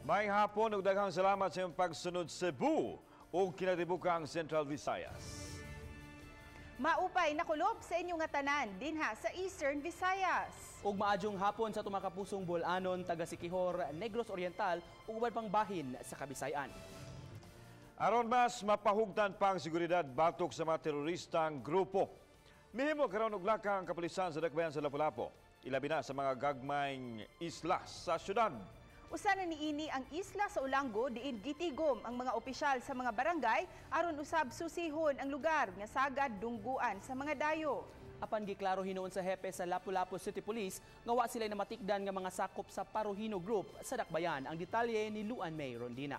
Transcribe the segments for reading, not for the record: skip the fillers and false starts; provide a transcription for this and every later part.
Maayong hapon ug daghang salamat sa inyong pagsunod, Cebu ug kinatibukang Central Visayas. Maupay na kulob sa inyong nga tanan dinha sa Eastern Visayas. Ug maayong hapon sa atong kapusong Bol-anon, taga Siquijor, Negros Oriental ug uban pang bahin sa Kabisayan. Aron mas mapahugtan pa ang seguridad batok sa mga teroristang grupo, mihimo karon og lakang ang kapulisan sa dakbayan sa Lapu-Lapu, ilabi na sa mga gagmayng isla sa syudad. Usa na niini ang isla sa Olango diin gitigom ang mga opisyal sa mga barangay aron usab susihon ang lugar nga sagad dungguan sa mga dayo. Apan giklaro hinuon sa hepe sa Lapu-Lapu City Police nga wa sila namatikdan nga mga sakop sa Parojinog Group sa dakbayan. Ang detalye ni Luan May Rondina.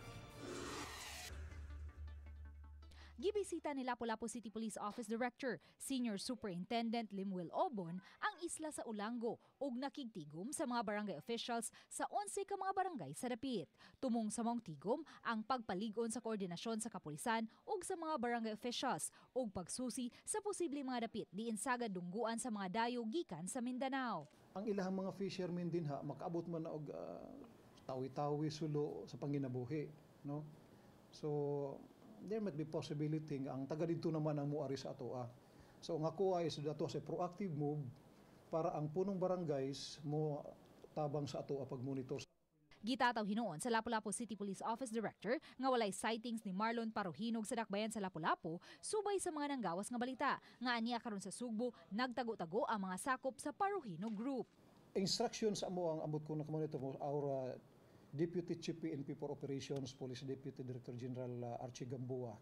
Gibisita ni Lapu-Lapu City Police Office Director, Senior Superintendent Limuel Obon ang isla sa Olango ug nakigtigom sa mga barangay officials sa 11 ka mga barangay sa dapit. Tumong sa maong tigom ang pagpalig-on sa koordinasyon sa kapulisan ug sa mga barangay officials ug pagsusi sa posibleng mga dapit diin sagad dungguan sa mga dayo gikan sa Mindanao. Ang ilahang mga fishermen dinha makaabot man na og tawi-tawi sulo sa panginabuhi, no? So there might be possibility nga ang taga didto naman ang muari sa atoa. So ang ako is dato sa proactive move para ang punong barangays mo tabang sa atoa pag-monitor. Gitataw hinuon sa Lapu-Lapu City Police Office Director nga walay sightings ni Marlon Parojinog sa dakbayan sa Lapu-Lapu subay sa mga nanggawas nga balita nga aniya karon sa Sugbo nagtago-tago ang mga sakop sa Parojinog Group. Instructions amo ang ambot ko na monitor mo our Deputy Chief PNP for Operations, Police Deputy Director General Archie Gamboa.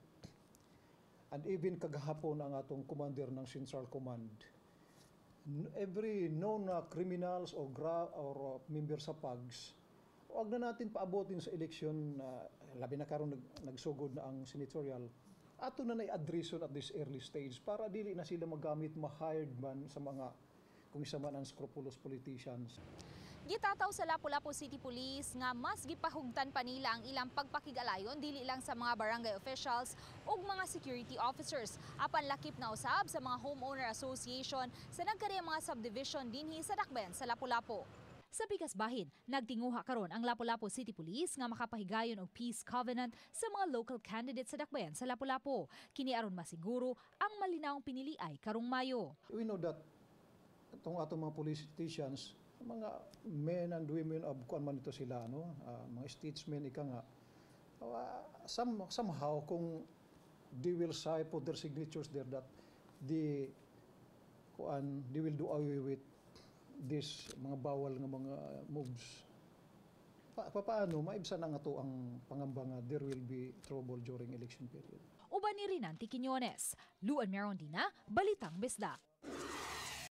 And even kagahapon ang atong commander ng Central Command. Every known criminals or member sa PAGs, wag na natin paabotin sa election, labi na karon nagsugod na ang senatorial, ato na na-addresson at this early stage para dili na sila magamit, ma-hired man sa mga kung isa man unscrupulous politicians. Gitataw sa Lapu-Lapu City Police nga mas gipahugtan pa nila ang ilang pagpakig-alayon dili lang sa mga barangay officials ug mga security officers apan lakip na usab sa mga homeowner association sa nagkariyang mga subdivision dinhi sa dakbayan sa Lapu-Lapu. Sa pikas bahin, nagtinguha karon ang Lapu-Lapu City Police nga makapahigayon og peace covenant sa mga local candidates sa dakbayan sa Lapu-Lapu. Kini aron masiguro ang malinawong piniliay karong Mayo. We know that itong atong mga politicians, mga men and women of kuan man ito sila, no, mga statesmen ika nga, somehow kung they will sign, put their signatures there that the kuan they will do away with this mga bawal nga mga moves, paano maibsan na nga to ang pangamba nga there will be trouble during election period. Uban ni Rinanti Quiñones, Luan Merondina, Balitang Bisdak.